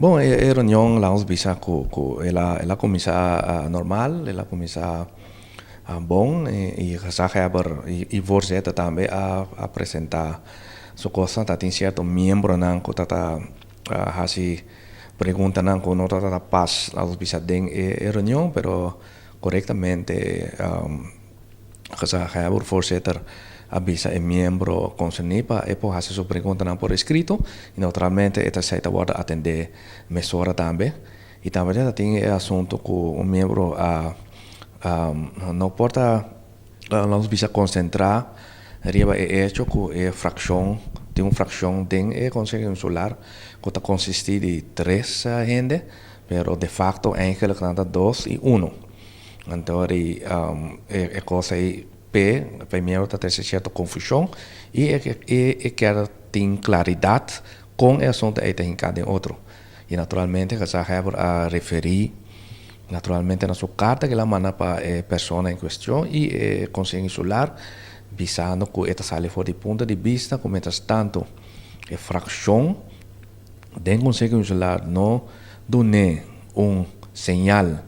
Bon, e reunion, laga nos bisa ku el a kuminsá normal, el a kuminsá bon i gezaghebber i voorzitter tambe a presentá su kosnan. Ta tin sierto miembronan ku ta hasi preguntanan ku no ta pas, laga nos bisa, den e reunion, pero korektamente gezaghebber, voorzitter a bisa e miembro konserní pa e por hasi su preguntanan por eskrito i naturalmente e ta esei ta wòrdu atendé mesora tambe. I tambe ta tin e asuntu ku un miembro a no por ta, nos bisa, konsentrá riba e echo ku e frakshon tin un frakshon den e konseho insular ku ta konsistí di tres hende, pero de facto eigenlijk nan ta dos i uno. Anto e kos ei p'e miembro ta trese sierto konfushon i e kier tin klaridat kon e asuntu ei ta hinká den otro. I naturalmente gezaghebber a referí naturalmente na su karta ku el a manda pa e persona en kuestion i e konseho insular, bisando ku e ta sali for di punto di bista ku mientras tanto e frakshon den konseho insular no dun'é un señal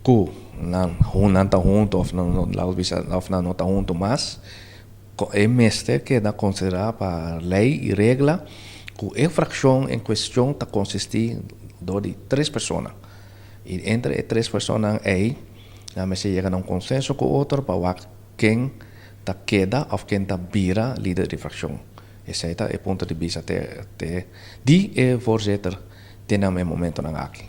ku nan nan ta huntu òf òf nan no ta huntu mas, e mester keda konsiderá pa lei i regla ku e frakshon en kuestion ta konsistí dor di tres persona. I entre e tres personanan ei nan mester yega na un konsenso ku otro pa wak ken ta keda òf ken ta bira lider di frakshon. Esei ta e punto di bista te di e voorzitter te na e momentonan aki.